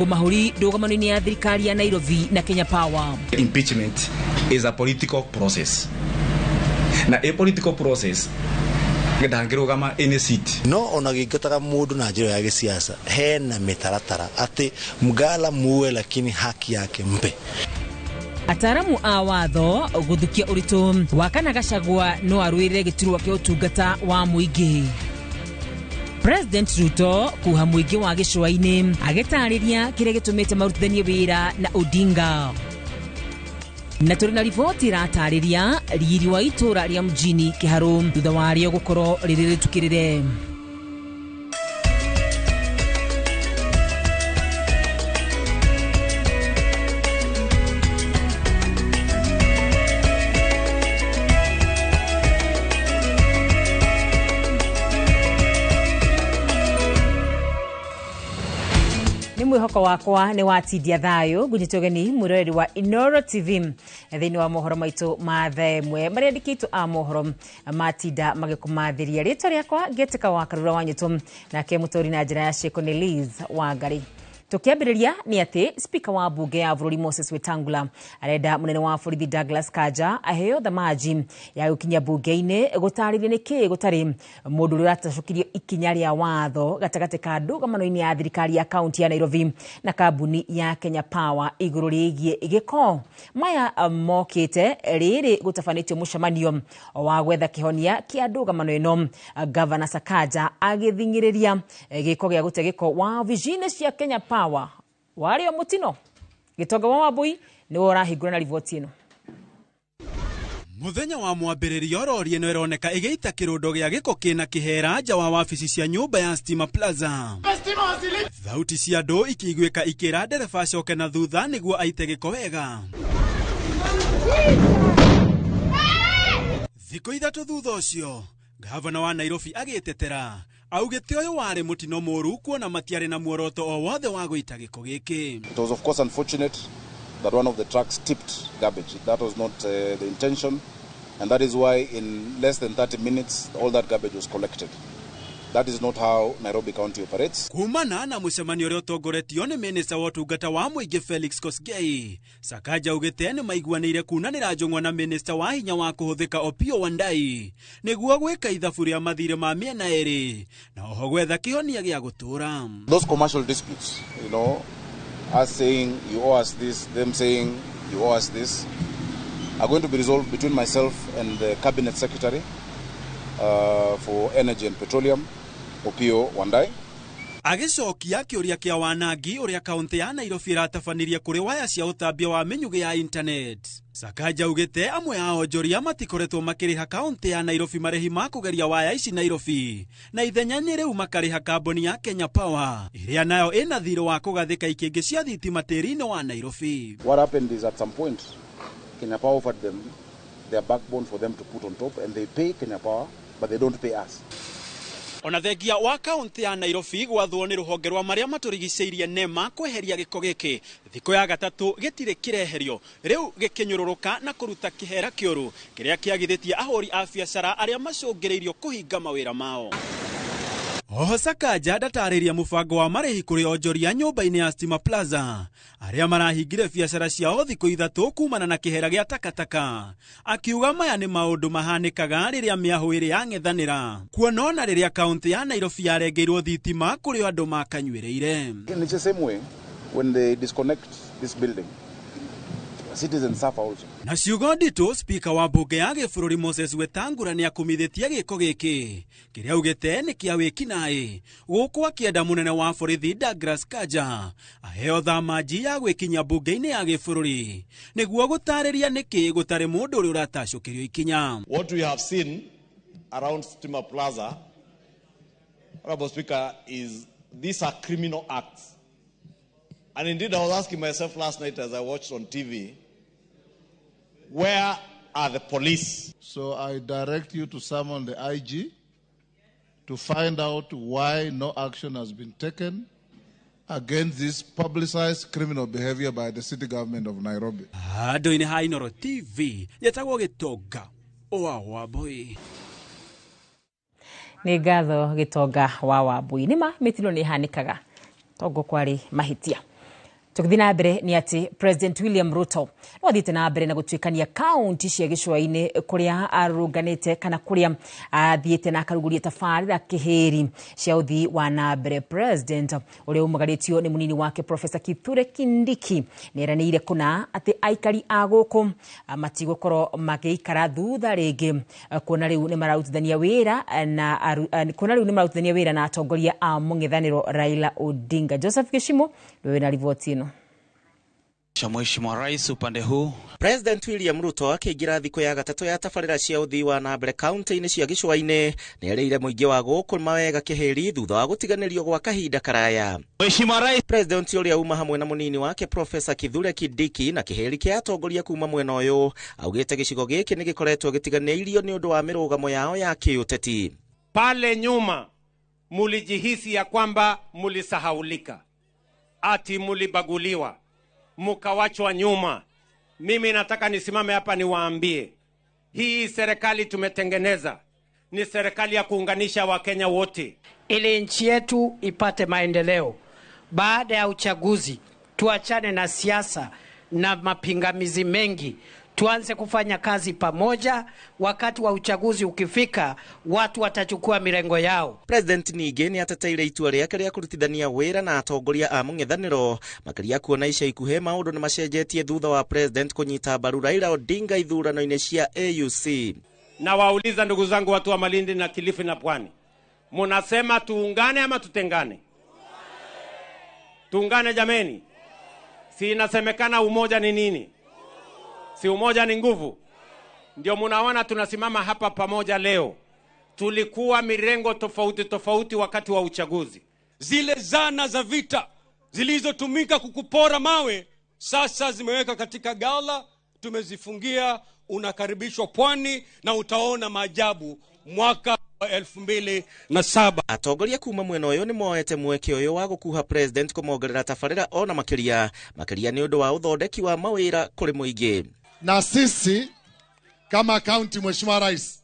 Mahũri ndũgamano-inĩ ya thirikari ya Nairobi na Kenya Power. Impeachment is a political process, na a political process ndangĩrũgama any seat. No ona gĩingataga mũndũ na njĩra ya gĩsiasa, hena mĩtaratara atĩ mgala muue lakini haki yake mpe. Ataramu a watho gũthukia ũritũ wa kana Gachagua no arũĩrĩre gĩturwa kĩa ũtungata wa mũingĩ. President Ruto kuha mũingĩ wa gĩcũa-inĩ agĩtarĩria kĩrĩa gĩtũmĩte marutithanie wĩra na Odinga. Na tũrĩ na riboti ĩratarĩria riri wa itũra rĩa mjini Kĩharũ thutha warĩo gũkorwo rĩrĩ rĩtukĩrĩre. Mwĩhoko wakwa nĩ watindia thayũ ngunyĩte ũgeni mwĩroreri wa Inooro TV thĩinĩ wa mohoro maitũ ma thaa ĩmwe marĩa andĩkĩtwo a mohoro matinda magĩkũmathĩria. Rĩtwa rĩakwa ngĩtĩka wa Karura wa Nyũtũ, nake mũtũri na njĩra ya ciĩko nĩ Liz Wangari. Tukiambĩrĩria nĩ atĩ Speaker wa bunge ya bũrũri Moses Wetangula arenda mũnene wa borithi Douglas Kanja aheo thamaji ya gũkinya bunge-inĩ gũtarĩria nĩkĩ gũtarĩ mũndũ ũrĩa ũratacũkirio ikinya rĩa watho gatagatĩ ka ndũgamano-inĩ ya thirikari ya kaunti ya Nairobi na kambuni ya Kenya Power igũrũ rĩgiĩ gĩko. Maya mokĩte rĩrĩ gũtabanĩtio mũcemanio wa gwetha kĩhonia kĩa ndũgamano ĩno, Gavana Sakaja agĩthing'ĩrĩria gĩko gĩa gũte gĩko wabici-inĩ cia Kenya Power wario mutino. Gitonga wa Wambui niwe ũrahingũra na riboti ĩno. Muthenya wa mwambĩrĩrio rori ĩno ĩroneka ĩgĩita kĩrũndo gĩa gĩko kĩna kĩhera nja wa wabici cia nyũmba ya Stima Plaza. Thauti cia andũ ikĩiguĩka ikĩra ndereba acoke na thutha nĩguo aite gĩko wega. Thikũ 3 thutha ũcio, gavana wa Nairobi agĩtetera augĩte ũyũ warĩ mũtino mũũru kuona matiarĩ na muoroto o wothe wa gũita gĩko gĩkĩ. It was of course unfortunate that one of the trucks tipped garbage. That was not the intention, and that is why in less than 30 minutes all that garbage was collected. That is not how Nairobi County operates. Kumana na mũcemanio ũrĩa ũtongoretio nĩ minista wa ũtungata wa mũingĩ Felix Koskei, Sakaja augĩte nĩ maiguanĩire kunanĩra njũng'wa na minista wa hinya wa kũhũthĩka Opiyo Wandayi nĩguo gwĩka ithabu rĩa mathirĩ ma mĩena ĩrĩ na oho gwetha kĩhonia gĩa gũtũũra. Those commercial disputes, you know, us saying you owe us this, them saying you owe us this, are going to be resolved between myself and the cabinet secretary for energy and petroleum, Opiyo Wandayi. Agĩcokia kĩũria kĩa wanangi ũrĩa kaunti ya Nairobi ĩratabanirie kũrĩ waya cia ũtambia wa mĩnyugĩ ya internet, Sakaja augĩte amwe a onjoria matikoretwo makĩrĩha kaunti ya Nairobi marĩhi ma kũgeria waya ici Nairobi, na ithenya-inĩ rĩu makarĩha kambuni ya Kenya Power ĩrĩa nayo ĩna thirĩ wa kũgathĩka ikĩngĩ cia thitima tĩri-inĩ wa Nairobi. What happened is at some point Kenya Power offered them their backbone for them to put on top, and they pay Kenya Power but they don't pay us. Ona thengia wa kaunti ya Nairobi gwathwo nĩ rũhonge rwa marĩa matũrigicĩirie NEMA kweheria gĩko gĩkĩ, thikũ ya gatatũ gĩtirĩ kĩreherio, rĩu gĩkĩnyũrũrũka na kũruta kĩhera kĩũru kĩrĩa kĩagithĩtie ahũri a biacara arĩa macũngĩrĩirio kũhinga mawĩra mao. Oho Sakaja ndatarĩria mũbango wa marĩhi kũrĩ onjoria nyũmba-inĩ ya Stima Plaza arĩa marahingire biacara ciao thikũ 3 kumana na kĩhera gĩa takataka, akiuga maya nĩ maũndũ mahanĩkaga rĩrĩa mĩahũ ĩrĩ yang'ethanĩra, kuona ona rĩrĩa kaunti ya Nairobi yarengeirwo thitima kũrĩ andũ makanyuĩrĩire. In the same way, when they disconnect this building, citizens suffer also. Na ciugo nditũ, Speaker wa bunge ya gĩbũrũri Moses Wetangula nĩakumithĩtie gĩko gĩkĩ kĩrĩa augĩte nĩ kĩa wĩkinaĩ, gũkũ akĩenda mũnene wa borithi Douglas Kanja aheo thamaji ya gwĩkinya bunge-inĩ ya gĩbũrũri nĩguo gũtarĩria nĩkĩ gũtarĩ mũndũ ũrĩa ũratacũkĩrio ikinya. What we have seen around Stima Plaza, Honorable Speaker, is these are criminal acts. And indeed, I was asking myself last night as I watched on TV, where are the police? So I direct you to summon the IG to find out why no action has been taken against this publicized criminal behavior by the city government of Nairobi. Handũ-inĩ ha Inooro TV yetagwo Gĩtonga wa Wambui. Nĩ ngatho Gĩtonga wa Wambui. Nĩma mĩtino nĩ ĩhanĩkaga tongo kwarĩ mahĩtia. Tũgĩthiĩ na mbere nĩ atĩ President William Ruto no athiĩte na mbere na gũtuĩkania kaunti cia gĩcũa-inĩ kũrĩa arũrũnganĩte kana kũrĩa athiĩte na akaruguria tabarĩra kĩhĩri cia ũthii wa na mbere. President ũrĩa umagarĩtio nĩ mũnini wake Professor Kithure Kindiki nĩ eranĩire kũna atĩ aikari a gũkũ matigũkorwo magĩikara thutha rĩngĩ, kuona rĩu nĩ mararutithania wĩra na kuona rĩu nĩ mararutithania wĩra na atongoria a mũng'ethanĩro Raila Odinga. Joseph Gishimo nĩwe wĩna riboti ĩno. Mheshimiwa Rais upande huu. President William Ruto akĩingĩra thikũ ya gatatũ ya tabarĩra cia ũthii wa na mbere kaunti-inĩ cia gĩcũa-inĩ nĩ erĩire mũingĩ wa gũkũ mawega kĩhĩri thutha wa gũtiganĩrio gwa kahinda karaya. Mheshimiwa Rais. President ũrĩa uma hamwe na mũnini wake Professor Kithure Kindiki na kĩhĩri kĩa atongoria kuma mwena ũyũ augĩte gĩcigo gĩkĩ nĩ gĩkoretwo gĩtiganĩirio nĩ ũndũ wa mĩrũgamo yao ya kĩũteti. Pale nyuma mulijihisi ya kwamba mulisahaulika, ati mulibaguliwa, mukawachwa nyuma. Mimi nataka nisimame hapa niwaambie, hii serikali tumetengeneza ni serikali ya kuunganisha Wakenya wote ili nchi yetu ipate maendeleo. Baada ya uchaguzi tuachane na siasa na mapingamizi mengi, tuanze kufanya kazi pamoja. Wakati wa uchaguzi ukifika, watu watachukua mirengo yao. President ningĩ nĩ ateteire itua rĩake rĩa kũrutithania wĩra na atongoria a mũng'ethanĩro, makĩria kuona ica ikuhĩ maũndũ nĩ macenjetie thutha wa President kũnyita mbaru Raila Odinga ithurano-inĩ cia AUC. Na wauliza ndugu zangu watu wa Malindi na Kilifi na Pwani, munasema tuungane ama tutengane? Tuungane jameni. Si inasemekana umoja ni nini? Si umoja ni nguvu? Ndio munaona tunasimama hapa pamoja leo. Tulikuwa mirengo tofauti tofauti wakati wa uchaguzi. Zile zana za vita zilizotumika kukupora mawe sasa zimeweka katika gala, tumezifungia. Unakaribishwa Pwani na utaona maajabu mwaka wa 2007. Atongoria kuma mwena ũyũ nĩ moete mweke ũyũ wa gũkuha President kũmongerera tabarĩra ona makĩria makĩria nĩ ũndũ wa ũthondeki wa mawĩra kũrĩ mũingĩ. Na sisi kama county, Mheshimiwa Rais,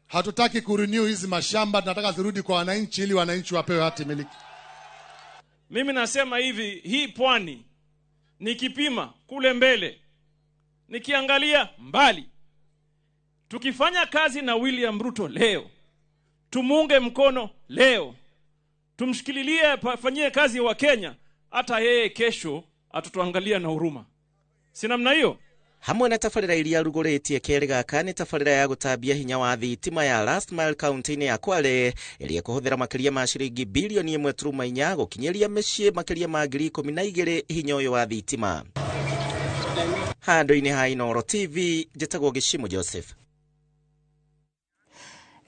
hatutaki kurenew hizi mashamba, tunataka zirudi kwa wananchi ili wananchi wapewe hati miliki. Mimi nasema hivi, hii Pwani nikipima kule mbele, nikiangalia mbali, tukifanya kazi na William Ruto leo, tumunge mkono leo, tumshikililie, afanyie kazi wa Kenya, hata yeye kesho atatuangalia na huruma. Si namna hiyo? Hamwe na tabarĩra iria rugũrĩtie kerĩ gaka nĩ tabarĩra ya gũtambia hinya wa thitima ya Last Mile kaunti-inĩ ya Kwale ĩrĩa ĩkũhũthĩra makĩria ma ciringi bilioni 1.4 gũkinyĩria mĩciĩ makĩria ma 12,000 hinya ũyũ wa thitima. Handũ-inĩ ha Inooro TV, njĩtagwo Gĩcimo Joseph.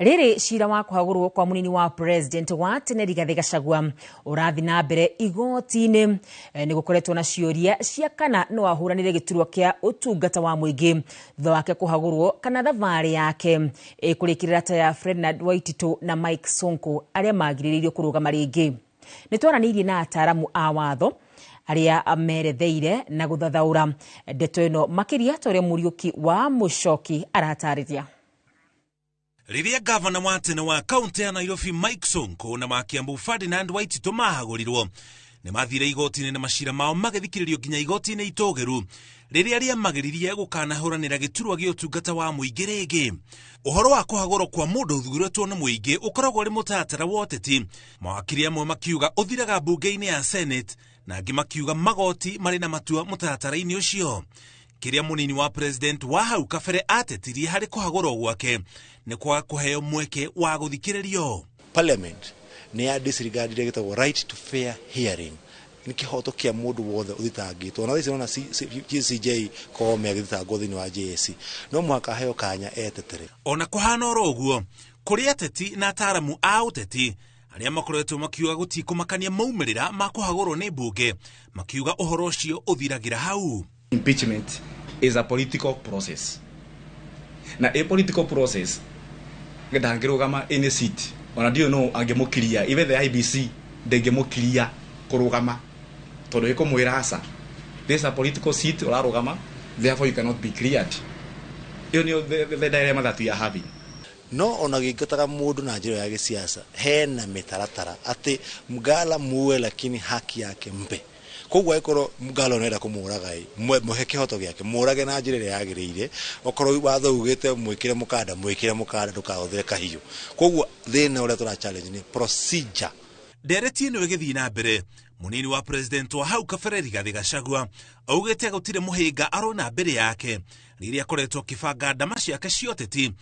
Rĩrĩ cira wa kũhagũrwo kwa mũnini wa President wa tene Rigathĩ Gachagua ũrathiĩ na mbere igoti-inĩ. Nĩ gũkoretwo na ciũria cia kana no ahũranĩre gĩturwa kĩa ũtungata wa mũingĩ thutha wake kũhagũrwo, kana thabarĩ yake ĩkũrĩkĩrĩra ta ya Ferdinand Waititũ na Mike Sonko arĩa magirĩrĩirio kũrũgama rĩngĩ. Nĩ twaranĩirie na ataaramu a watho arĩa meretheire na gũthathaũra ndeto ĩno makĩria ta ũrĩa Mũriũki wa Mũcoki aratarĩria. Rĩrĩa gavana wa tene wa kaunti ya Nairobi Mike Sonko na wa Kiambu Ferdinand Waititũ mahagũrirwo, nĩ mathire igoti-inĩ na macira mao magĩthikĩrĩrio nginya igoti-inĩ itũgĩru rĩrĩa rĩamagĩririe gũkanahũranĩra gĩturwa gĩa ũtungata wa mũingĩ rĩngĩ. Ũhoro wa kũhagũrwo kwa mũndũ ũthuurĩtwo nĩ mũingĩ ũkoragwo ũrĩ mũtaratara wa ũteti. Mawakiri amwe makiuga ũthiraga mbunge-inĩ ya Senate na angĩ makiuga magoti marĩ na matua mũtaratara-inĩ ũcio. Kĩrĩa mũnini wa President wa hau kabere atetirie harĩ kũhagũrwo gwake nĩ kwaga kũheo mweke wa gũthikĩrĩrio. Parliament nĩ ya disregardire gĩtagwo right to fair hearing, nĩ kĩhoto kĩa mũndũ wothe ũthitangĩtwo. Na thaici nona CJ Koome agĩthitangwo thĩinĩ wa JSC, no mũhaka aheo kanya etetere. Ona kũhana oro ũguo, kũrĩ ateti na ataaramu a ũteti arĩa makoretwo makiuga gũtikũmakania maumĩrĩra ma kũhagũrwo nĩ mbunge, makiuga ũhoro ũcio ũthiragĩra hau. Impeachment is a political process. Na a political process ndangĩrũgama any seat, ona ndiũ no angĩmũkiria, even the IBC ndĩngĩmũkiria kũrũgama tondũ ĩkũmwĩra aca, this is a political seat ũrarũgama, therefore you cannot be cleared. Ĩyo nĩyo the dilemma that we are having. No ona gĩingataga mũndũ na njĩra ya gĩsiasa, hena mĩtaratara atĩ mgala muue lakini haki yake mpe. Koguo angĩkorwo Ngalo nĩarenda kũmũraga ĩ, mũhe kĩhoto gĩake, mũrage na njĩra ĩrĩa yagĩrĩire. Okorwo watho ugĩte mwĩkĩre mũkanda, mwĩkĩre mũkanda, ndũkahũthĩre kahiũ. Koguo thĩna ũrĩa tũra challenge nĩ procedure. Ndereti ĩno ĩgĩthiĩ na mbere, mũnini wa president wa hau kabere Rigathĩ Gachagua augĩte gũtirĩ mũhĩnga arona mbere yake rĩrĩa akoretwo akĩbanga ndama ciake cia ũteti,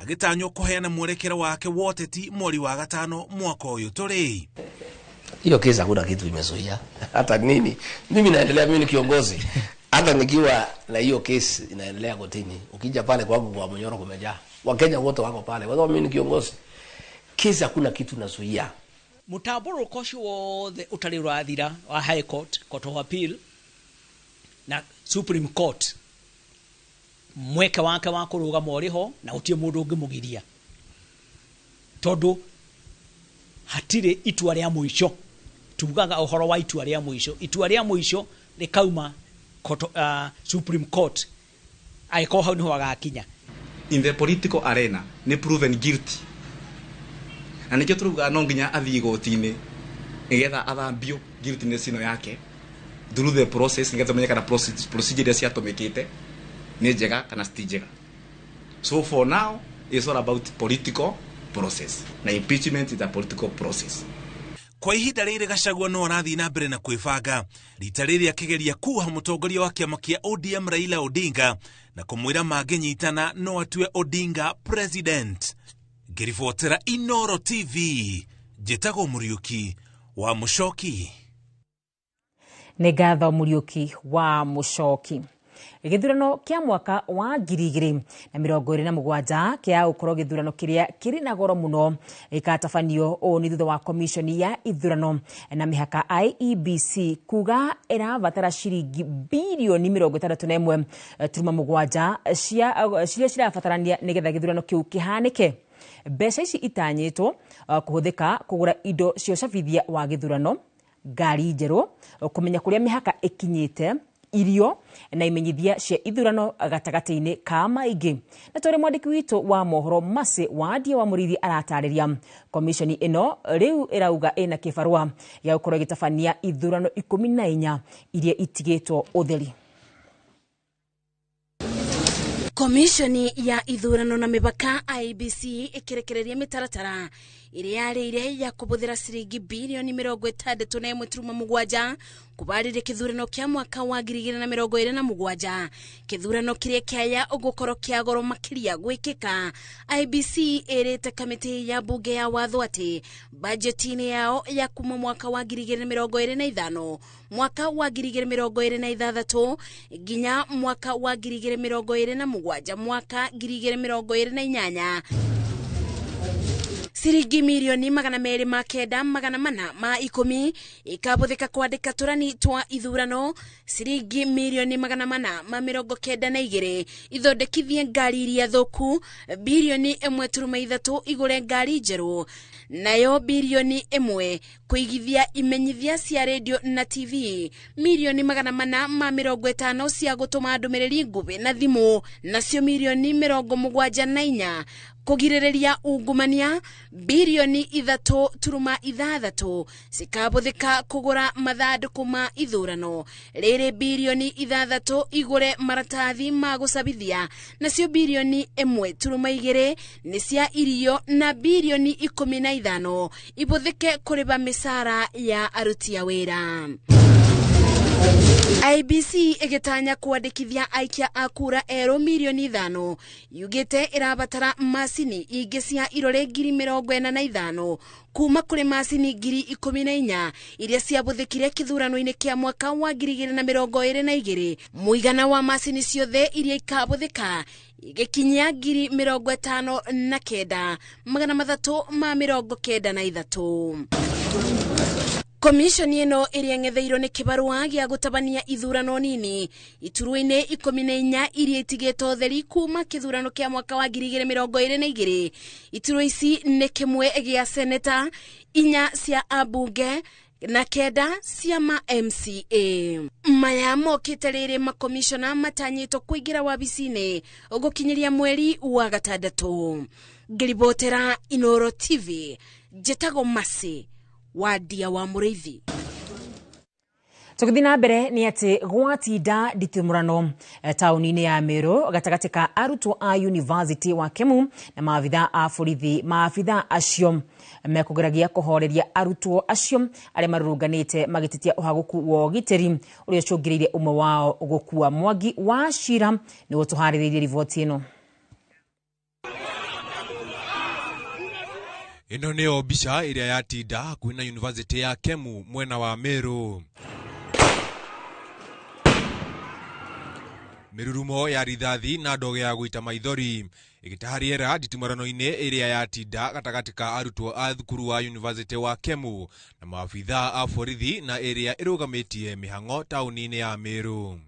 agĩtanywo kũheana mwerekero wake wa ũteti mweri wa gatano mwaka ũyũ tũrĩ. Hiyo kesi hakuna kitu imezuia hata nini. Mimi naendelea, mimi ni kiongozi, hata nikiwa na hiyo kesi inaendelea kotini, ukija pale kwangu kwa Munyoro kumejaa Wakenya wote wako pale, kwa sababu mimi ni kiongozi. Kesi hakuna kitu nazuia. Mutamburuko ucio wothe utari urathira wa High Court, Court of Appeal na Supreme Court, mweke wake wa kurugama uri ho na gutirĩ mũndũ ũngĩmũgiria, tondu hatirĩ itua rĩa mũico. Tugaga ũhoro wa itua rĩa mũico, itua rĩa mũico rĩkauma Supreme Court, angĩkorwo hau nĩho agakinya. In the political arena nĩ proven guilty, na nĩkĩo tũrauga no nginya athiĩ igoti-inĩ nĩgetha athambio guiltiness ĩno yake through the process, nĩgetha ũmenye kana procedure iria ciatũmĩkĩte nĩ njega kana ti njega. So for now it's all about political process, na impeachment is a political process. Kwa ihinda rĩrĩ Gachagua no arathiĩ na mbere na kwĩbanga, rita rĩrĩ akĩgeria kuha mũtongoria wa kĩama kĩa ODM Raila Odinga na kũmwĩra mangĩnyitana no atue Odinga president. Ngĩribotera Inoro TV, njĩtagwo Mũriũki wa Mũcoki. Nĩ ngatho Mũriũki wa Mũcoki. Gĩthurano kĩa mwaka wa 2027 kĩa gũkorwo gĩthurano kĩrĩa kĩrĩ na goro mũno gĩgatabanio ũũ nĩ thutha wa komishoni ya ithurano na mĩhaka IEBC kuga ĩrabatara ciringi birioni 61.7 ciria cirabatarania nĩgetha gĩthurano kĩu kĩhanĩke. Mbeca ici itanyĩtwo kũhũthĩka kũgũra indo cia ũcabithia wa gĩthurano, ngari njerũ, kũmenya kũrĩa mĩhaka ĩkinyĩte, irio na imenyithia cia ithurano gatagatĩ-inĩ ka maingĩ. Na tũrĩ mwandĩki witũ wa mohoro Mercy Wandia wa Mũrĩithi aratarĩria komishoni ĩno rĩu ĩrauga ĩna kĩbarũa gĩa gũkorwo ĩgĩtabania ithurano 14 iria itigĩtwo ũtheri. Komishoni ya ithurano na mĩhaka IEBC ĩkĩrekereria mĩtaratara ĩrĩa yarĩire ya kũhũthĩra ciringi birioni 61.7 kũbarĩria kĩthurano kĩa mwaka wa 2027, kĩthurano kĩrĩa kĩaya ũgũkorwo kĩa goro makĩria gwĩkĩka. IEBC ĩrĩte kamĩtĩ ya bunge ya watho atĩ bajeti-inĩ yao ya kuma mwaka wa 2025 mwaka wa 2026 nginya mwaka wa 2027 mwaka 2028 ciringi milioni 209,410 ikabuthika kwandika turani twa ithurano, ciringi milioni 492 ithondekithie ngari iria thuku, bilioni 1.3 igure ngari njeru, nayo bilioni 1 kuigithia imenyithia cia radio na TV, milioni 450 cia gutuma ndumiriri ngubi na thimu, nacio milioni 74 kugirĩrĩria ungumania, bilioni 3.6 cikabuthika kugura mathandũkũ ma ithurano, rĩrĩ bilioni 6 igure maratathi ma gũcabithia, nacio bilioni 1.2 nĩ cia irio na bilioni 15 ibuthike kũrĩba mĩcara ya aruti a wĩra. IEBC ĩgĩtanya kwandĩkithia aikia a kura erũ milioni 5 yugĩte ĩrabatara macini ingĩ cia irore 45,000 kuma kũrĩ macini 14,000 iria ciabuthĩkire kĩthurano-inĩ kĩa mwaka wa 2022. Mũigana wa macini ciothe iria ikabuthĩka igĩkinyia 59,393. Komishoni ĩno ĩrĩa ng'etheirwo nĩ kĩbarũa gĩa gũtabania ithurano nini iturwa-inĩ 14 iria itigĩtwo theri kuma kĩthurano kĩa mwaka wa 2022. Iturwa ici nĩ kĩmwe gĩa seneta, 4 cia ambunge na 9 cia ma MCA. Maya mokĩte rĩrĩ makomishona matanyĩtwo kũingĩra wabici-inĩ gũkinyĩria mweri wa 6. Ngĩribotera Inoro TV, njĩtagwo Mercy Wandia wa Mũrĩithi. Tũgĩthiĩ na mbere nĩ atĩ gwatinda nditimũrano taũni-inĩ ya Meru gatagatĩ ka arutwo a University wa Kemu na maabitha a borithi. Maabitha acio mekũgeragia kũhoreria arutwo acio arĩa marũrũnganĩte magĩtetia ũhagũku wa ũgitĩri ũrĩa ũcũngĩrĩirie ũmwe wao gũkua. Mwangi wa Cira nĩguo tũharĩrĩirie riboti ĩno. Ĩno nĩyo mbica ĩrĩa yatinda hakuhĩ na University ya Kemu mwena wa Meru. Mĩrurumo ya rithathi na ndogo ya gũita maithori ĩgĩtaha rĩera nditimũrano-inĩ ĩrĩa yatinda gatagatĩ ka arutwo a thukuru wa University wa Kemu na maabitha a borithi na ĩrĩa ĩrũgamĩtie mĩhang'o taũni-inĩ ya Meru.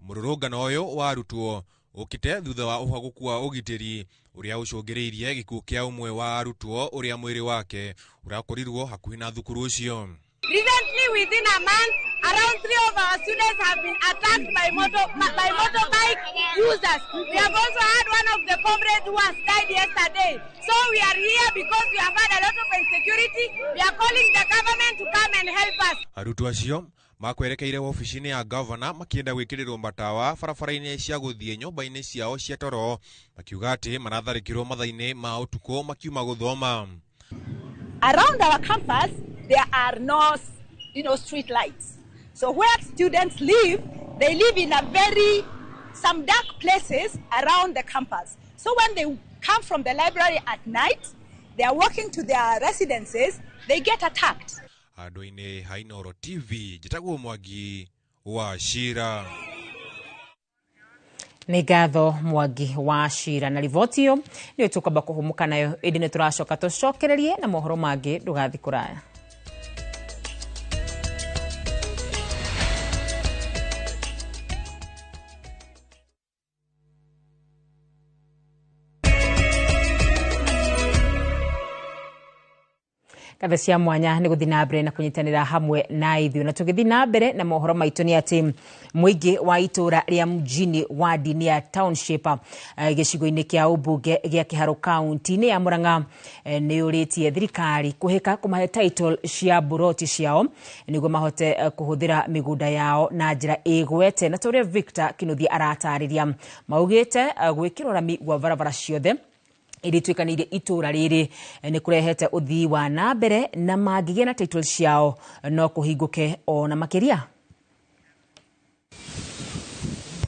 Mũrũrũngano ũyũ wa arutwo ũkĩte thutha wa ũhagũku wa ũgitĩri ũrĩa ũcũngĩrĩirie gĩkuũ kĩa ũmwe wa arutwo ũrĩa mwĩrĩ wake ũrakorirwo hakuhĩ na thukuru ũcio. Recently, within a month, around 3 of our students have been attacked by motorbike users. We have also had one of the comrades who has died yesterday. So we are here because we have had a lot of insecurity. We are calling the government to come and help us. Arutwo acio makwerekeire wabici-inĩ ya gavana makĩenda gwĩkĩrĩrwo matawa barabara-inĩ cia gũthiĩ nyũmba-inĩ ciao cia toro, makiuga atĩ maratharĩkĩrwo mathaa-inĩ ma ũtukũ makiuma gũthoma. Around our campus, there are no, street lights. So where students live, they live in some dark places around the campus. So when they come from the library at night, they are walking to their residences, they get attacked. Handũ-inĩ ha Inooro TV, njĩtagwo Mwangi wa Cira. Nĩ ngatho Mwangi wa Cira na riboti ĩyo nĩyo tũkwamba kũhũmũka nayo, ĩndĩ nĩ tũracoka tũcokererie na mohoro mangĩ. Ndũgathiĩ kũraya. Ngatho cia mwanya nĩ gũthiĩ na mbere na kũnyitanĩra hamwe na ithuĩ. Na tũgĩthiĩ na mbere na mohoro maitũ nĩ atĩ mũingĩ wa itũũra rĩa Mjini ward-inĩ ya Township gĩcigo-inĩ kĩa ũmbunge gĩa Kĩharũ kaunti-inĩ ya Murang'a nĩ ũrĩtie thirikari kũhĩka kũmahe title cia mburoti ciao nĩguo mahote kũhũthĩra mĩgũnda yao na njĩra ĩgwete. Na ta ũrĩa Victor Kinuthia aratarĩria, maugĩte gwĩkĩrwo rami gwa barabara ciothe iria ituĩkanĩirie itũũra rĩrĩ nĩ kũrehete ũthii wa na mbere na mangĩgĩa na title ciao no kũhingũke ona makĩria.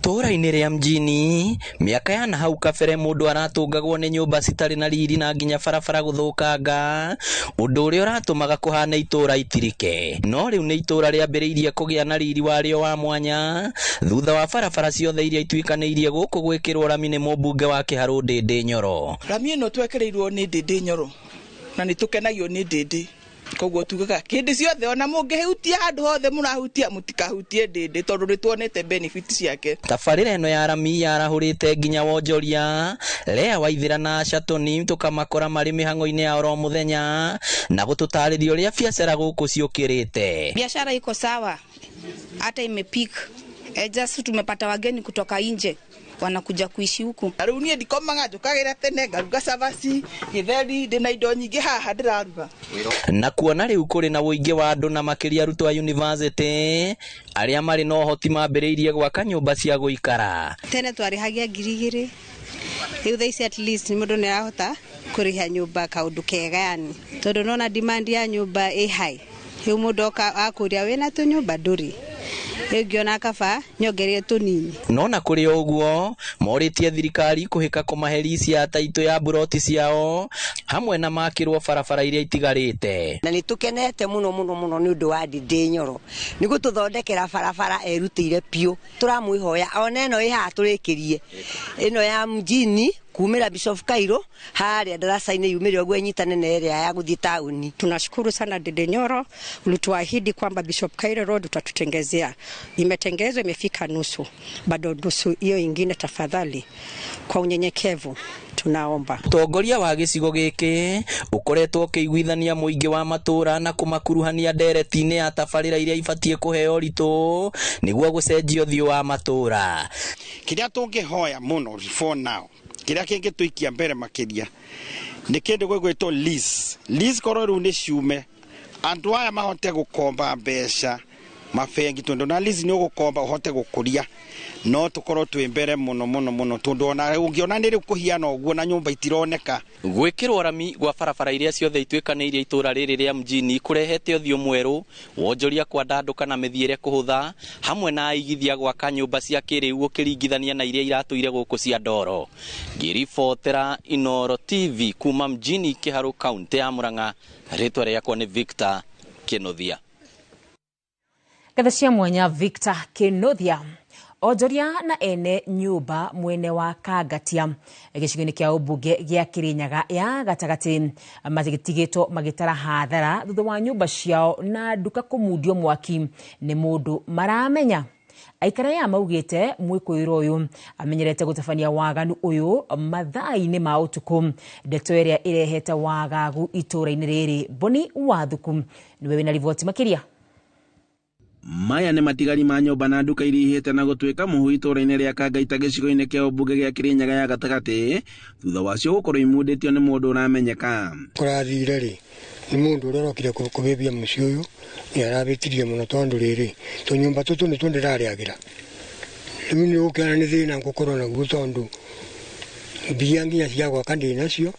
Itũũra-inĩ rĩa Mjini, mĩaka ya na hau kabere mũndũ aratũngagwo nĩ nyũmba citarĩ na riri na nginya barabara gũthũkanga, ũndũ ũrĩa ũratũmaga kũhana itũũra itirike. No rĩu nĩ itũũra rĩambĩrĩirie kũgĩa na riri warĩo wa mwanya thutha wa barabara ciothe iria ituĩkanĩirie gũkũ gwĩkĩrwo rami nĩ mũmbunge wa Kĩharũ Ndĩndĩ Nyoro. Rami ĩno twekĩrĩirwo nĩ Ndĩndĩ Nyoro na nĩ tũkenagio nĩ Ndĩndĩ, koguo tugaga kĩndĩ ciothe ona mũngĩhutia handũ hothe mũrahutia mũtikahutie Ndĩndĩ tondũ nĩ tuonete benefit ciake. Tabarĩra ĩno ya rami yarahũrĩte nginya wonjoria Lea Waithĩra na Shatoni tũkamakora marĩ mĩhang'o-inĩ ya oro mũthenya na gũtũtarĩria ũrĩa biacara gũkũ ciũkĩrĩte. Biashara iko sawa, hata imepik. Just tumepata wageni kutoka nje wanakuja kuishi huku. Rĩu niĩ ndikomaga njũkagĩra tene ngaruga cabaci gĩtheri ndĩna indo nyingĩ haha ndĩraruga. Na kuona rĩu kũrĩ na ũingĩ wa andũ na makĩria arutwo a university arĩa marĩ na ũhoti mambĩrĩirie gwaka nyũmba cia gũikara. Tene twarĩhagia 2,000, rĩu thaa ici at least mũndũ nĩ arahota kũrĩha nyũmba kaũndũ kega, yani tondũ nona demand ya nyũmba ĩ high. Rĩu mũndũ oka akũria wĩna tũnyũmba ndũrĩ, rĩu kaba nyongerie tũnini. No na kũrĩ ũguo morĩtie thirikari kũhĩka kũmahe risi ya taitũ ya mburoti ciao hamwe na makĩrwo barabara iria itigarĩte. Na nĩ tũkenete mũno mũno mũno nĩ ũndũ wa Ndĩndĩ Nyoro nĩ gũtũthondekera barabara erutĩire biũ. Tũramwĩhoya ona ĩno ĩ haha tũrĩkĩrie ĩno ya Mjini kumira Bishop Cairo harĩa darasa-inĩ yumĩre ũguo ĩnyitane na ĩrĩa ya gũthiĩ taũni. Tunashukuru sana Ndĩndĩ Nyoro, ulituahidi kwamba Bishop Cairo Road utatutengezea. Imetengezwa, imefika nusu, bado nusu hiyo ingine tafadhali kwa unyenyekevu tunaomba. Tongoria wa gĩcigo gĩkĩ ũkoretwo ũkĩiguithania mũingĩ wa matũũra na kũmakuruhania ndereti-inĩ ya tabarĩra iria ibatiĩ kũheo ũritũ nĩguo gũcenjia ũthiũ wa matũũra. Kĩrĩa tũngĩhoya mũno for now Kiria kingi tuikia mbere makiria ni kindu gwigwitwo lease. Lease korwo riu ni ciume andu aya mahote gukomba mbeca mabengi, tondu na lease ni ugukomba uhote gukuria, no tukorwo twi mbere muno muno muno, tondu ona ungiona ni riu kuhiana uguo na nyumba itironeka. Gwikirwo rami gwa barabara iria ciothe ituikanĩirie itũra rĩrĩ rĩa mjini kũrehete ũthiũ mwerũ, wonjoria kwandandũka na mĩthiĩre kũhũtha, hamwe na aigithia gwaka nyũmba cia kĩrĩu ũkĩringithania na iria iratũire gũkũ cia ndoro. Ngĩribotera Inooro TV kuma mjini Kĩharũ, kaunti ya Murang'a, rĩtwa rĩakwa nĩ Victor Kĩnuthia. Ngatho cia mwanya Victor Kĩnuthia. Onjoria na ene nyũmba mwene wa Kangatia gĩcigo-inĩ kĩa ũmbunge gĩa Kĩrĩnyaga ya gatagatĩ matigĩtwo magĩtara hathara thutha wa nyũmba ciao na nduka kũmundio mwaki nĩ mũndũ maramenya. Aikara ya maugĩte mwĩkũĩrwo ũyũ amenyerete gũtabania waganu ũyũ mathaa-inĩ ma ũtukũ, ndeto ĩrĩa ĩrehete wagagu itũũra-inĩ rĩrĩ. Boni Wathuku nĩwe wĩna riboti makĩria. Maya nĩ matigari ma nyũmba na nduka iria ihĩte na gũtuĩka mũhu itũũra-inĩ rĩa Kangaita gĩcigo-inĩ kĩa ũmbunge gĩa Kĩrĩnyaga ya gatagatĩ, thutha wacio gũkorwo imundĩtio nĩ mũndũ ũramenyeka. Kũrathire rĩ, nĩ mũndũ ũrĩa ũrokire kũhĩmbia mũciĩ ũyũ nĩ arabĩtirie mũno, tondũ rĩrĩ tũnyũmba tũtũ nĩtuo ndĩrarĩagĩra. Rĩu nĩ ũkĩona nĩ thĩna ngũkorwo naguo, tondũ mbia nginya cia gwaka ndĩ nacio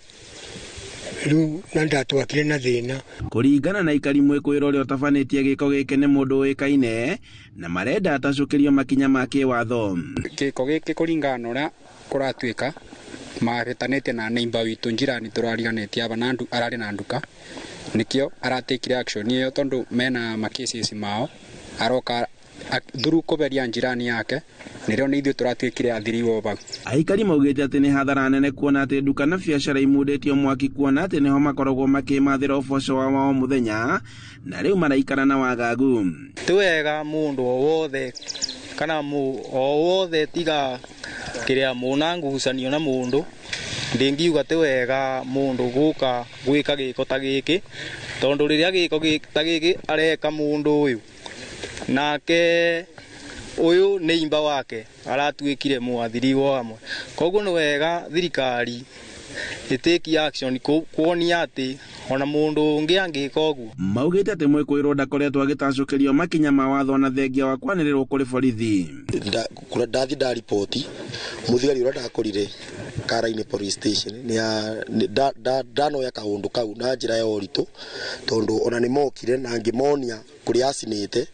rĩu, na ndatwakire na thĩna. Kũringana na aikari, mwĩkũĩrwo ũrĩa ũtabanĩtie gĩko gĩkĩ nĩ mũndũ ũĩkaine na marenda atacũkĩrio makinya ma kĩwatho. Gĩko gĩkĩ kũringana na ũrĩa kũratuĩka mahĩtanĩtie na neighbor witũ njirani tũrariganĩtie aba na ararĩ na nduka, nĩkĩo aratekire action ĩyo, tondũ mena macases mao aroka through kũberia njirani yake, nĩrĩo nĩ ithuĩ tũratuĩkire athiriwo bau. Aikari maugĩte atĩ nĩ hathara nene kuona atĩ nduka na biacara imundĩtio mwaki, kuona atĩ nĩho makoragwo makĩmathĩra ũboco wao wa mũthenya, na rĩu maraikara na wagagu. Ti wega mũndũ o wothe kana o wothe tiga kĩrĩa mũna ngucanio na mũndũ, ndingiuga ti wega mũndũ gũka gwĩka gĩko ta gĩkĩ, tondũ rĩrĩa gĩko ta gĩkĩ areka mũndũ ũyũ nake ũyũ nĩ imba wake aratuĩkire mwathiriwo hamwe. Koguo nĩ wega thirikari ĩtĩki action kuonia atĩ ona mũndũ ũngĩ angĩka ũguo. Maugĩte atĩ mwĩkũĩrwo ndakoretwo agĩtacũkĩrio makinya ma watho na thengia wa kwanĩrĩrwo kũrĩ borithi. Ndathi ndariboti mũthigari ũrĩa ndakorire Karaini police station ndanoya kaũndũ kau na njĩra ya ũritũ, tondũ ona nĩ mokire na ngĩmonia kũrĩa acinĩte,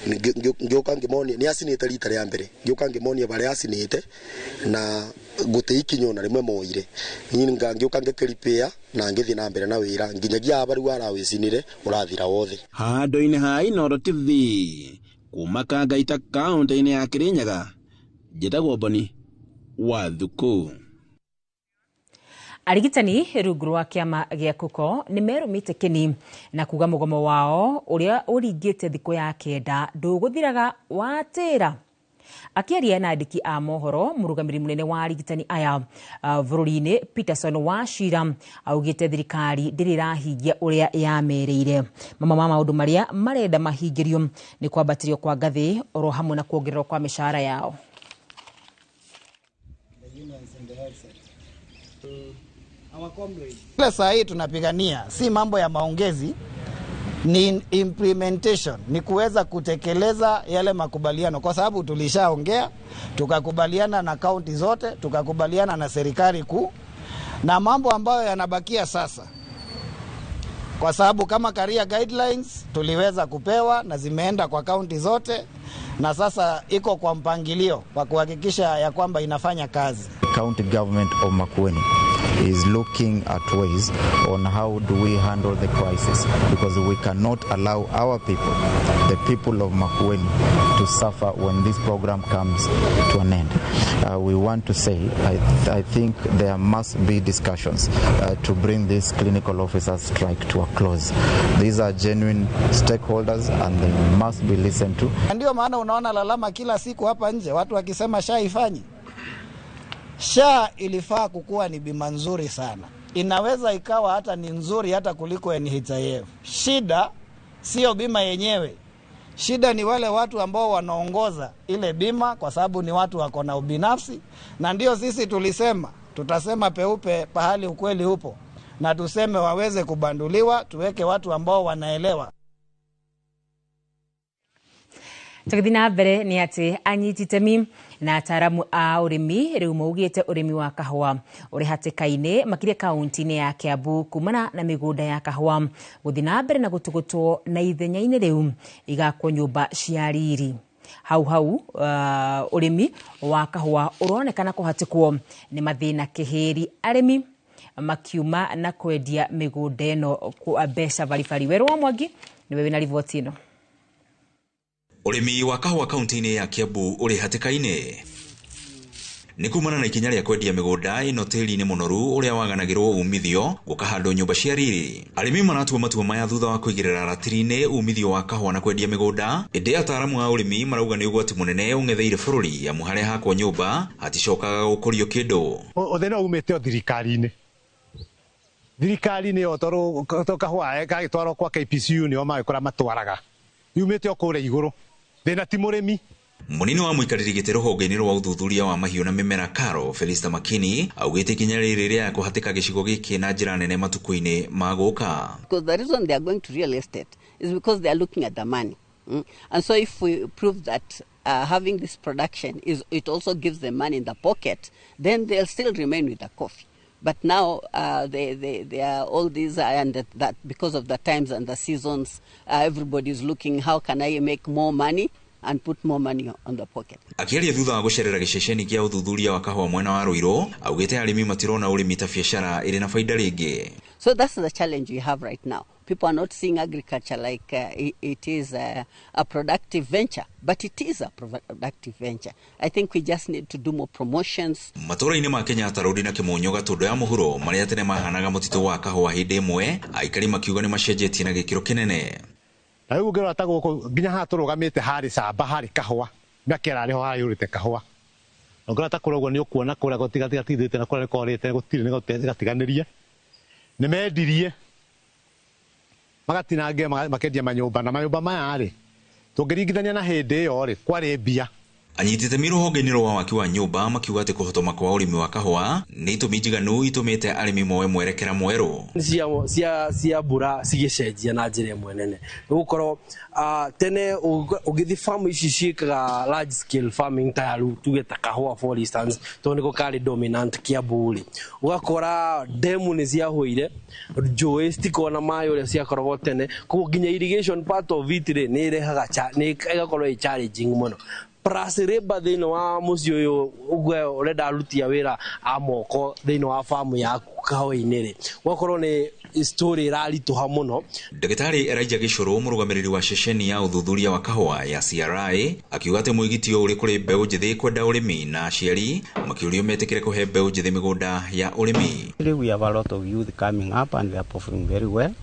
ngĩũka ngĩmonia nĩ acinĩte rita rĩa mbere, ngĩũka ngĩmonia barĩa acinĩte na gũtĩ ikinya ona rĩmwe moire. Niĩ ngĩũka ngĩkĩripĩa na ngĩthiĩ na mbere na wĩra nginyagia aba rĩu arawĩcinire ũrathira wothe. Handũ-inĩ ha Inooro TV kuma Kangaita kaũntĩ-inĩ ya Kĩrĩnyaga, njĩtagwo Boni Wathuku. Arigitani rungu rwa kĩama gĩa KUCO nĩ merũmĩte kĩni na kuga mũgomo wao ũrĩa ũringĩte thikũ ya 9 ndũgũthiraga watĩra. Akĩaria na andĩki a mohoro, mũrũgamĩrĩri mũnene wa arigitani aya bũrũri-inĩ Peterson Wachira augĩte thirikari ndĩrĩ ĩrahingia ũrĩa yamerĩire. Mamwe ma maũndũ marĩa marenda mahingĩrio nĩ kwambatĩrio kwa ngathĩ oro hamwe na kuongererwo kwa mĩcara yao. Saa hii tunapigania si mambo ya maongezi, ni implementation, ni kuweza kutekeleza yale makubaliano, kwa sababu tulishaongea tukakubaliana na kaunti zote, tukakubaliana na serikali kuu, na mambo ambayo yanabakia sasa, kwa sababu kama career guidelines tuliweza kupewa na zimeenda kwa kaunti zote, na sasa iko kwa mpangilio wa kuhakikisha ya kwamba inafanya kazi. County government of Makueni is looking at ways on how do we handle the crisis, because we cannot allow our people, the people of Makueni, to suffer when this program comes to an end. We want to say, I think there must be discussions to bring this clinical officer strike to a close. These are genuine stakeholders and they must be listened to. Ndio maana unaona lalama kila siku hapa nje, watu wakisema SHA ifanyi. SHA ilifaa kukuwa ni bima nzuri sana. Inaweza ikawa hata ni nzuri hata kuliko NHIF. Shida sio bima yenyewe. Shida ni wale watu ambao wanaongoza ile bima, kwa sababu ni watu wako na ubinafsi. Na ndio sisi tulisema Tutasema peupe pahali ukweli upo, na tuseme waweze kubanduliwa, tuweke watu ambao wanaelewa. Tũgĩthiĩ na mbere nĩ atĩ anyiti itemi na ataaramu a ũrĩmi rĩu maugĩte ũrĩmi wa kahũa ũrĩ hatĩka-inĩ makĩria kaunti-inĩ ya Kiambu kumana na mĩgũnda ya kahũa gũthiĩ na mbere na gũtũgũtwo na ithenya-inĩ rĩu igakwo nyũmba cia riri. Hau hau ũrĩmi wa kahũa ũronekana kũhatĩkwo nĩ mathĩna kĩhĩri, arĩmi makiuma na kwendia mĩgũnda ĩno kwa mbeca baribari. Werũ wa Mwangi nĩwe wĩna riboti ĩno. Ũrĩmi wa kahũa kaunti-inĩ ya Kiambu ũrĩ hatĩka-inĩ nĩ kumana na ikinya rĩa kwendia mĩgũnda ĩno tĩri-inĩ mũnoru ũrĩa waganagĩrwo umithio gũkahandwo nyũmba cia riri. Arĩmi maratua matua maya thutha wa kũigĩrĩra ratiri-inĩ umithio wa kahũa na kwendia mĩgũnda, ĩndĩ ataaramu a ũrĩmi marauga nĩ ũgwati mũnene ũng'etheire bũrũri amu harĩa hakwo nyũmba haticokaga gũkũrio kĩndũ. Ũthĩna umĩte o thirikari-inĩ. Thirikari-inĩ yo tondũ kahũa gagĩtwarwo kwa KPCU nĩo magĩkora matwaraga. Yumĩte o kũrĩa igũrũ. Thĩna ti mũrĩmi. Mũnini wa mũikarĩri gĩtĩ rũhonge-inĩ rwa ũthuthuria wa mahiũ na mĩmera Karo Felista Makini augĩte ikinya rĩrĩ rĩa kũhatĩka gĩcigo gĩkĩ na njĩra nene matukũ-inĩ ma gũka. Because the reason they are going to real estate is because they are looking at the money. And so if we prove that having this production is it also gives them money in the pocket, then they'll still remain with the coffee. But now they are all these, and that because of the times and the seasons, everybody is looking how can I make more money and put more money on the pocket. Akĩaria thutha wa gũcerera gĩceceni kĩa ũthuthuria wa kahũa mwena wa Ruiru, augĩte arĩmi matirona ũrĩmi ta biacara ĩrĩ na faida rĩngĩ. So that's the challenge we have right now. People are not seeing agriculture like it is a productive venture, but it is a productive venture. I think we just need to do more promotions. Matũũra-inĩ ma Kenyatta Road na Kĩmonyo Gatũndũ ya mũhuro marĩa tene mahanaga mũtitũ wa kahũa hĩndĩ ĩmwe, aikari makiuga nĩ macenjetie na gĩkĩro kĩnene. Na rĩu ũngĩrora ta gũkũ nginya haha tũrũgamĩte harĩ camba harĩ kahũa, mĩaka ĩrarĩ ho harayũrĩte kahũa. Na ũngĩrora ta kũrĩa ũguo nĩ ũkuona kũrĩa gũtigatigithĩte na kũrĩa nĩ korĩte gũtirĩ nĩ gatiganĩrie. Nĩ mendirie magatinangia makendia manyũmba, na manyũmba maya rĩ tũngĩringithania na hĩndĩ ĩyo rĩ kwarĩ mbia. Anyiti itemi rũhonge-inĩ rwa waki wa nyũmba makiuga atĩ kũhotoma kwa ũrĩmi wa kahũa nĩ itũmi njiganu itũmĩte arĩmi moe mwerekera mwerũ. Cia mbura cigĩcenjia na njĩra ĩmwe nene nĩgũkorwo tene ũgĩthiĩ farm ici ciĩkaga large scale farming ta rĩu tuge ta kahũa for instance, tondũ nĩko karĩ dominant Kiambu rĩ, ũgakora demu nĩ ciahũire, njũĩ citikoragwo na maĩ ũrĩa ciakoragwo tene, koguo nginya irrigation part of it rĩ nĩ ĩrehaga nĩ ĩgakorwo ĩ challenging mũno. Plus labor thĩinĩ wa mũciĩ ũyũ ũguo ũrenda aruti a wĩra a moko thĩinĩ wa farm yaku kahũa-inĩ rĩ, ũgakorwo nĩ story ĩraritũha mũno. Ndagĩtarĩ Elijah Gĩcũrũ mũrũgamĩrĩri wa ceceni ya ũthuthuria wa kahũa ya CRI akiuga atĩ mwĩgitio ũrĩ kũrĩ mbeũ njĩthĩ kwenda ũrĩmi na aciari makĩũrio metĩkĩre kũhe mbeũ njĩthĩ mĩgũnda ya ũrĩmi. We have a lot of youth coming up and they are performing very well.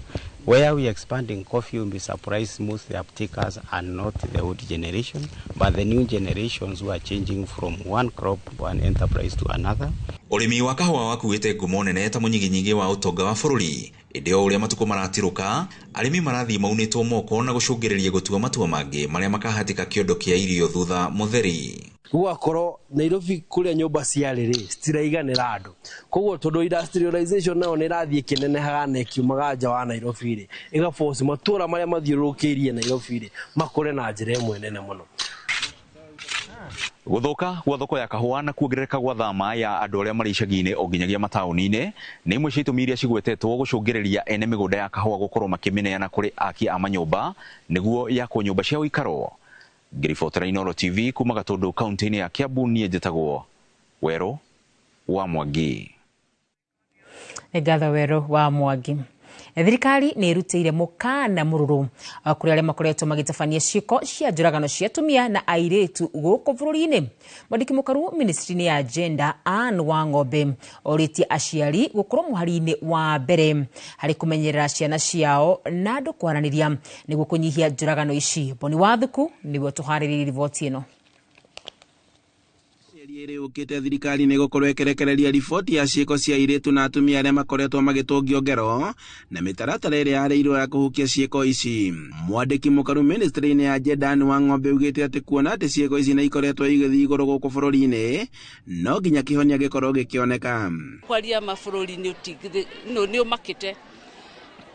Where we are expanding coffee, you'll be surprised most the uptakers are not the old generation, but the new generations who are changing from one crop, one enterprise to another. Ũrĩmi wa kahũa wakuĩte ngumo nene ta mũnyiginyigi wa ũtonga wa bũrũri. Ĩndĩ o ũrĩa matukũ maratirũka, arĩmi marathiĩ maunĩtwo moko na gũcũngĩrĩria gũtua matua mangĩ marĩa makahatĩka kĩondo kĩa irio thutha mũtheri. Gũgakorwo Nairobi kũrĩa nyũmba ciarĩ rĩ citiraiganĩra andũ, koguo tondũ industrialization nayo nĩ ĩrathiĩ ĩkĩnenehaga na ĩkiumaga nja wa Nairobi rĩ, ĩgaforce matũũra marĩa mathiũrũrũkĩirie Nairobi rĩ makũre na njĩra ĩmwe nene mũno. Gũthũka gwa thoko ya kahũa na kuongerereka gwa thama ya andũ arĩa marĩ icagi-inĩ o nginyagia mataũni-inĩ nĩ imwe cia itũmi iria cigwetetwo gũcũngĩrĩria ene mĩgũnda ya kahũa gũkorwo makĩmĩneana kũrĩ aki a manyũmba nĩguo yakwo nyũmba cia ũikaro. Ngĩribotera Inooro TV kuma Gatũndũ kaunti-inĩ ya Kiambu, niĩ njĩtagwo Werũ wa Mwangi. Nĩ ngatho Werũ wa Mwangi. Thirikari nĩ ĩrutĩire mũkana mũrũrũ kũrĩ arĩa makoretwo magĩtabania ciĩko cia njũragano cia atumia na airĩtu gũkũ bũrũri-inĩ. Mwandĩki mũkaru ministry-inĩ ya gender Anne Wang'ombe orĩtie aciari gũkorwo mũhari-inĩ wa mbere harĩ kũmenyerera ciana ciao na andũ kwaranĩria nĩguo kũnyihia njũragano ici. Boni Wathuku nĩguo tũharĩrĩrie riboti ĩno. Mĩeri ĩrĩ yũkĩte thirikari nĩ ĩgũkorwo ĩkĩrekereria riboti ya ciĩko cia airĩtu na atumia arĩa makoretwo magĩtũngio ngero na mĩtaratara ĩrĩa yarĩirwo ya kũhukia ciĩko ici. Mwandĩki mũkaru ministry-inĩ ya Gender wa Ng'ombe augĩte atĩ kuona atĩ ciĩko ici nĩ ikoretwo igĩthiĩ igũrũ gũkũ bũrũri-inĩ, no nginya kĩhonia gĩkorwo gĩkĩoneka. Kwaria mabũrũri nĩ ũmakĩte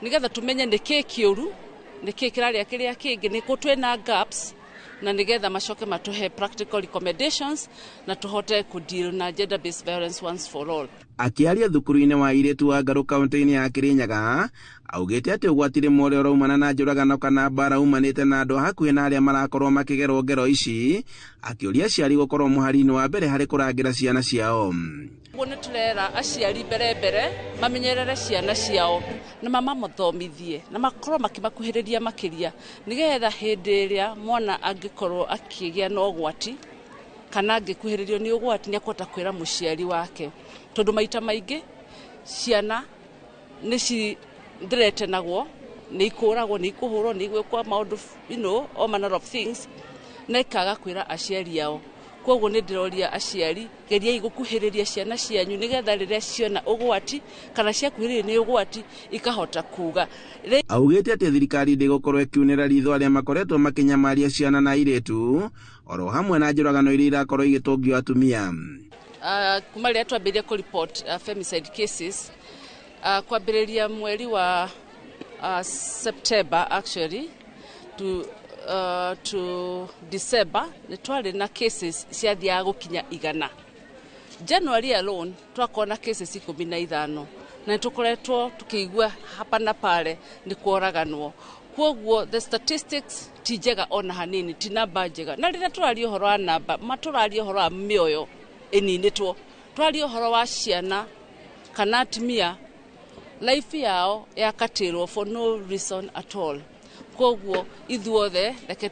nĩgetha tũmenye nĩkĩ kĩũru, nĩkĩ kĩrarĩa kĩrĩa kĩngĩ, nĩkũ twĩna gaps, na nĩgetha macoke matũhe practical recommendations na tũhote kũ-deal na gender based violence once for all. Akĩaria thukuru-inĩ wa airĩtu wa Ngarũ kaunti-inĩ ya Kirinyaga, augĩte atĩ ũgwati rĩmwe ũrĩa ũraumana na njũragano kana mbara umanĩte na andũ a hakuhĩ na arĩa marakorwo makĩgerwo ngero ici, akĩũria aciari gũkorwo mũhari-inĩ wa mbere harĩ kũrangĩra ciana ciao. Ũguo nĩ tũrera aciari mbere mbere mamenyerere ciana ciao na mamathomithie na makorwo makĩmakuhĩrĩria makĩria nĩgetha hĩndĩ ĩrĩa mwana angĩkorwo akĩgĩa na ũgwati kana angĩkuhĩrĩrio nĩ ũgwati nĩ akũhota kwĩra mũciari wake, tondũ maita maingĩ ciana nĩ cithreatenagwo, nĩ ikũragwo, nĩ ikũhũrwo, nĩ igwĩkwo maũndũ, all manner of things, na ikaga kwĩra aciari ao. Koguo nĩ ndĩroria aciari, geriai gũkuhĩrĩria ciana cianyu nĩgetha rĩrĩa ciona ũgwati kana ciakuhĩrĩrio nĩ ũgwati ikahota kuga. Augĩte atĩ thirikari ndĩgũkorwo ĩkiunĩra ritho arĩa makoretwo makĩnyamaria ciana na airĩtu oro hamwe na njũragano iria irakorwo igĩtũngio atumia. Kuma rĩrĩa twambĩrĩria kũ report femicide cases, kwambĩrĩria mweri wa September actually to December nĩ twarĩ na cases ciathiaga gũkinya 100. January alone twakorwo na cases 15 na nĩ tũkoretwo tũkĩigua hapa na pale nĩ kworaganwo. Kwoguo the statistics ti njega ona hanini, ti namba njega. Na rĩrĩa tũraria ũhoro wa namba, matũraria ũhoro wa mĩoyo ĩninĩtwo, tũraria ũhoro wa ciana kana atumia life yao yakatĩrwo for no reason at all. Koguo ithuothe reke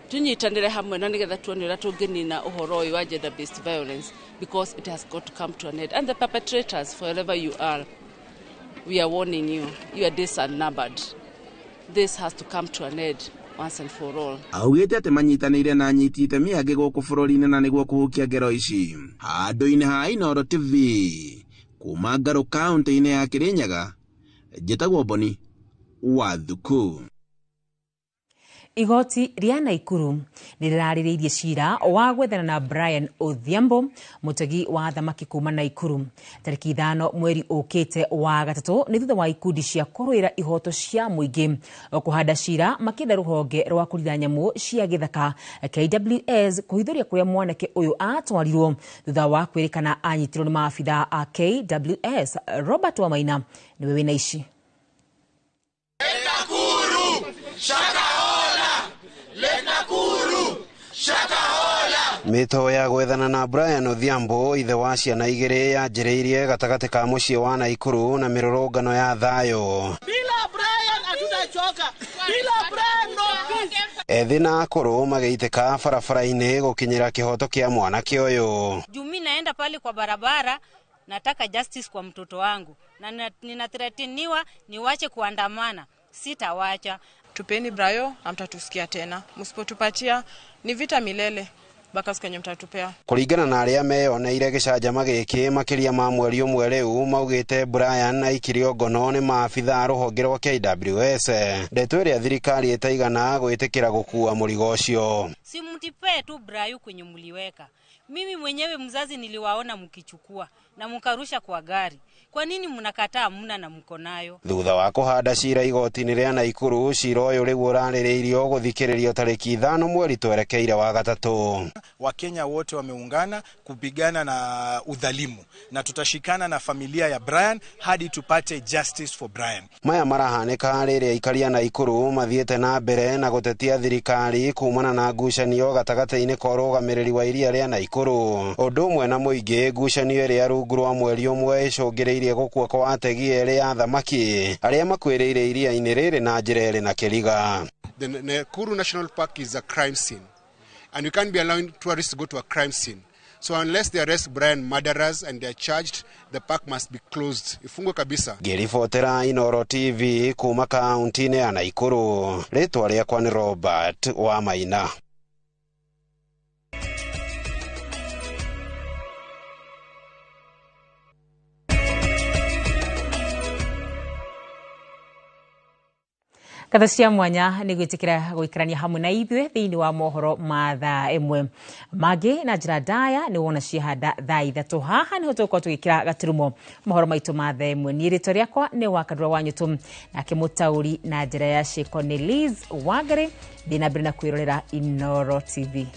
tunyitanĩre hamwe na nĩgetha tuone ũrĩa tũngĩnina ũhoro ũyũ wa gender based violence, because it has got to come to an end. And the perpetrators, wherever you are, we are warning you, your days are numbered. This has to come to an end once and for all. Augĩte atĩ manyitanĩire na anyiti itemi angĩ gũkũ bũrũri-inĩ na nĩguo kũhukia ngero ici. Handũ-inĩ ha Inooro TV kuma Ngarũ kaunti-inĩ ya Kirinyaga, njĩtagwo Boni wa Thuku. Igoti rĩa Naikuru nĩ rĩrarĩrĩirie cira wa gwethana na Brian Odhiambo, mũtegi wa thamaki kuma Naikuru, tarĩki 5 mweri ũkĩte wa gatatũ, nĩ thutha wa ikundi cia kũrũĩra ihoto cia mũingĩ kũhanda cira makĩenda rũhonge rwa kũrira nyamũ cia gĩthaka KWS kũhithũria kũrĩa mwanake ũyũ atwarirwo thutha wa kwĩrĩkana anyitirwo nĩ maabithaa a KWS. Robert Wamaina nĩwe wĩna ici. Mĩto ya gwethana na Brian Odhiambo ithe wa ciana igĩrĩ yanjĩrĩirie gatagatĩ ka mũciĩ wa Naikuru na mĩrũrũngano ya thayũ. Bila Brian hatutachoka. Bila Brian no peace. Ethĩ na akũrũ magĩitĩka barabara-inĩ gũkinyĩra kĩhoto kĩa mwanake ũyũ. Juu mimi naenda pale kwa barabara, nataka justice kwa mtoto wangu na ninathreateniwa niwache kuandamana, sitawacha. Tupeni Brayo, hamtatusikia tena. Msipotupatia ni vita milele mpaka siku yenye mtatupea. Kũringana na arĩa meyoneire gĩcanjama gĩkĩ makĩria ma mweri ũmwe rĩu, maugĩte Brian aikirio ngono nĩ maabithaa a rũhonge rwa KWS, ndeto ĩrĩa thirikari ĩtaigana gwĩtĩkĩra gũkua mũrigo ũcio. Si mtipee tu Brayo kwenye mliweka. Mimi mwenyewe mzazi niliwaona mkichukua na mkarusha kwa gari. Kwa nini mnakataa mna na mko nayo? Thutha wa kũhanda cira igoti-inĩ rĩa Naikuru, cira ũyũ rĩu ũrarĩrĩirio gũthikĩrĩrio tarĩki 5 mweri twerekeire wa gatatũ. Wakenya wote wameungana kupigana na udhalimu na tutashikana na familia ya Brian hadi tupate justice for Brian. Maya marahanĩka rĩrĩa aikari a Naikuru mathiĩte na mbere na gũtetia thirikari kumana na ngucanio gatagatĩ-inĩ ka ũrũgamĩrĩri wa iria rĩa Naikuru. Ũndũ ũmwe na mũingĩ, ngucanio ĩrĩa rungu rwa mweri ũmwe ĩcũngĩrĩirie gũkua kwa ategi erĩ a thamaki arĩa makuĩrĩire iria-inĩ rĩrĩ na njĩra ĩrĩ na kĩriga. The Nakuru National Park is a crime scene, and we can't be allowing tourists to go to a crime scene. So unless they arrest Brian murderers and they are charged, the park must be closed. Ifungwe kabisa. Ngĩribotera Inooro TV kuma kaunti-inĩ ya Naikuru, rĩtwa rĩakwa nĩ Robert Wamaina. Ngatho cia mwanya nĩ gwĩtĩkĩra gũikarania hamwe na ithuĩ thĩinĩ wa mohoro ma thaa ĩmwe. Mangĩ na njĩra ndaya nĩ wona ciahanda thaa 3. Haha nĩho tũgũkorwo tũgĩkĩra gaturumo mohoro maitũ ma thaa ĩmwe. Niĩ rĩtwa rĩakwa nĩ Wakadura wa Nyũtũ, nake mũtaũri na njĩra ya ciĩko nĩ Liz Wangari. Thiĩ na mbere na kwĩrorera Inooro TV.